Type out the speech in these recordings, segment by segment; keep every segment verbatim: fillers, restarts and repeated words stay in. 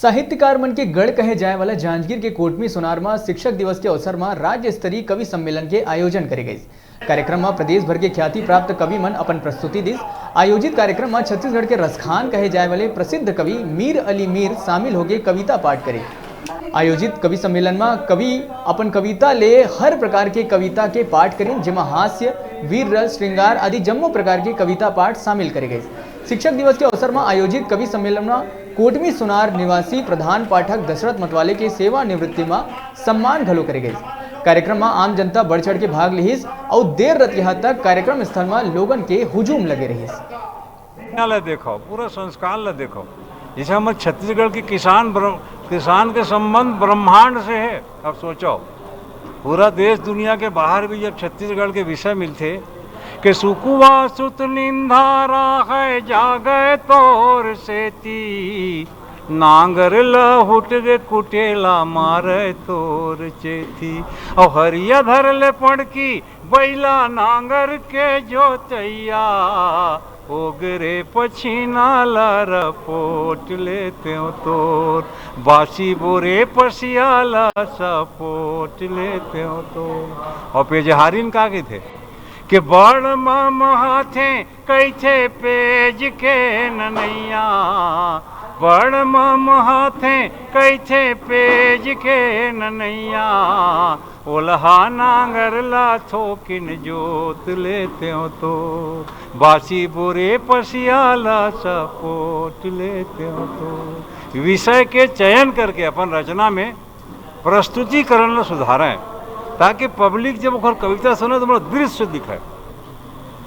साहित्यकार मन के गढ़ कहे जाए वाला जांजगीर के कोटमी सोनार म शिक्षक दिवस के अवसर म राज्य स्तरीय कवि सम्मेलन के आयोजन करे गइस। कार्यक्रम म प्रदेश भर के ख्याति प्राप्त कवि मन अपन प्रस्तुति दिस। आयोजित कार्यक्रम म छत्तीसगढ़ के रसखान कहे जाए वाले प्रसिद्ध कवि मीर अली मीर शामिल होके कविता पाठ करे। आयोजित कवि सम्मेलन म कवि अपन कविता ले हर प्रकार के कविता के पाठ करिन, जेमा हास्य, वीर रस, श्रृंगार आदि जम्मो प्रकार के कविता पाठ शामिल करे गइस। शिक्षक दिवस के अवसर म आयोजित कवि सम्मेलन म कोटमी सोनार निवासी प्रधान पाठक दशरथ मतवाले के सेवानिवृत्ति म सम्मान घलो करे गइस। कार्यक्रम म आम जनता बढ़ चढ़ के भाग लिहिस अउ देर रतिहा तक कार्यक्रम स्थल म लोगन के हुजूम लगे रहिस। ला देखो, पूरा संस्कार ला देखो। जैसे हमर छत्तीसगढ़ के किसान ब्र-, किसान के संबंध ब्रह्मांड से है। अब सोचो, पूरा देश दुनिया के बाहर भी जब छत्तीसगढ़ के विषय मिलथे कि सुकुवा सुत निंधारा है जागे तोर सेती, नांगर ल हुट गे कुटेला मारे तोर चेती, अउ हरिया धर ले पड़की बैला नांगर के जोतैया, ओगरे पछीना ला रपोट लेतेव तोर, बासी बोरे पसिया ला सपोट लेतेव तोर। अउ पेजहारिन का कहिथे कि बड़ ममहाथे कहिथे पेज के ननैया, बड़ ममहाथे कहिथे पेज के ननैया, ओलहा नांगर ला थोकिन जोत लेतेव तोर, बासी बोरे पसिया ला सपोट लेतेव तोर। विषय के चयन करके अपन रचना में प्रस्तुतिकरण ला सुधारें, ताकि पब्लिक जब ओकर कविता सुने तो बड़ा दृश्य दिखे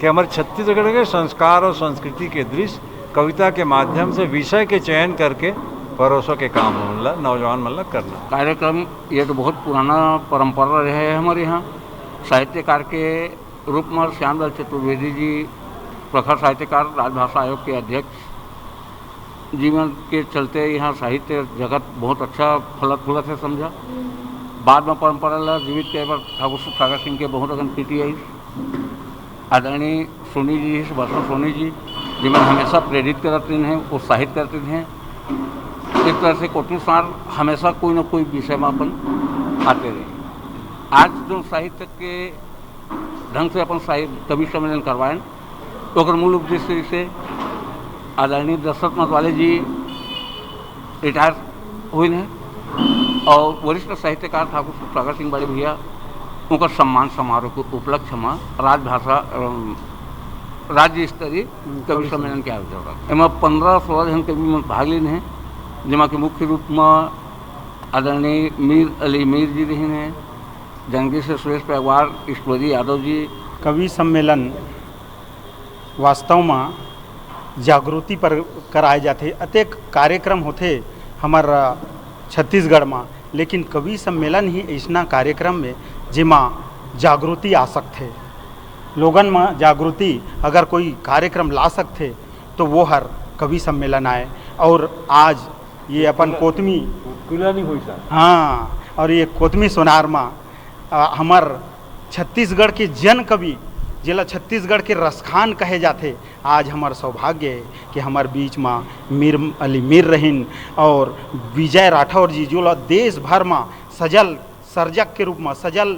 कि हमर छत्तीसगढ़ के संस्कार अउ संस्कृति के दृश्य कविता के माध्यम से विषय के चयन करके परोसो के काम मन ला नौजवान मन ला करना। कार्यक्रम ये तो बहुत पुराना परंपरा रहे है हमर इहाँ। साहित्यकार के रूप में श्यामलाल चतुर्वेदी जी, प्रखर साहित्यकार, राजभाषा आयोग के अध्यक्ष, जीवन के चलते यहाँ साहित्य जगत बहुत अच्छा फलत फूलत है समझा। बाद में परंपरा ला जीवित करे बर ठाकुर सागर सिंह के बहुत अकन कृति आई। आदरणीय सोनी जी, सुभाषचंद्र सोनी जी, जिमन हमेशा प्रेरित करत रहिन हैं, उत्साहित करत रहिन हैं। एक तरह से कोटमी सोनार हमेशा कोई न कोई विषय में अपन आते रहे। आज जो साहित्य के ढंग से अपन साहित्य कवि सम्मेलन करवाएन, ओकर मूल उद्देश्य से आदरणीय दशरथ मतवाले जी रिटायर हुए हैं और वरिष्ठ साहित्यकार ठाकुर सागर सिंह बड़े भैया उनकर सम्मान समारोह के उपलक्ष्य में राजभाषा, अम, राज्य स्तरीय कवि सम्मेलन के आयोजन रहा। एमा पंद्रह सोलह जन कवि मन भाग लेने हैं, जेमा के मुख्य रूप में आदरणीय मीर अली मीर जी रहिन हैं, जंगी से सुरेश पैगवार, ईश्वरी यादव जी। कवि सम्मेलन वास्तव म जागृति पर कराए जाथे। अतेक कार्यक्रम होथे हमर छत्तीसगढ़ म, लेकिन कवि सम्मेलन ही अइसना कार्यक्रम ए जेमा जागृति आ सकथे। लोगन म जागृति अगर कोई कार्यक्रम ला सकथे तो वो हर कवि सम्मेलन आए। और आज ये अपन कोतमी किला नहीं होई सर। हाँ, और ये कोतमी सोनार म अ, हमर छत्तीसगढ़ के जन कवि, जेला छत्तीसगढ़ के रसखान कहे जाथे, आज हमर सौभाग्य हे कि हमर बीच म मीर अली मीर रहिन और विजय राठौर जी, जो ला देश भर म सजल सर्जक के रूप म, सजल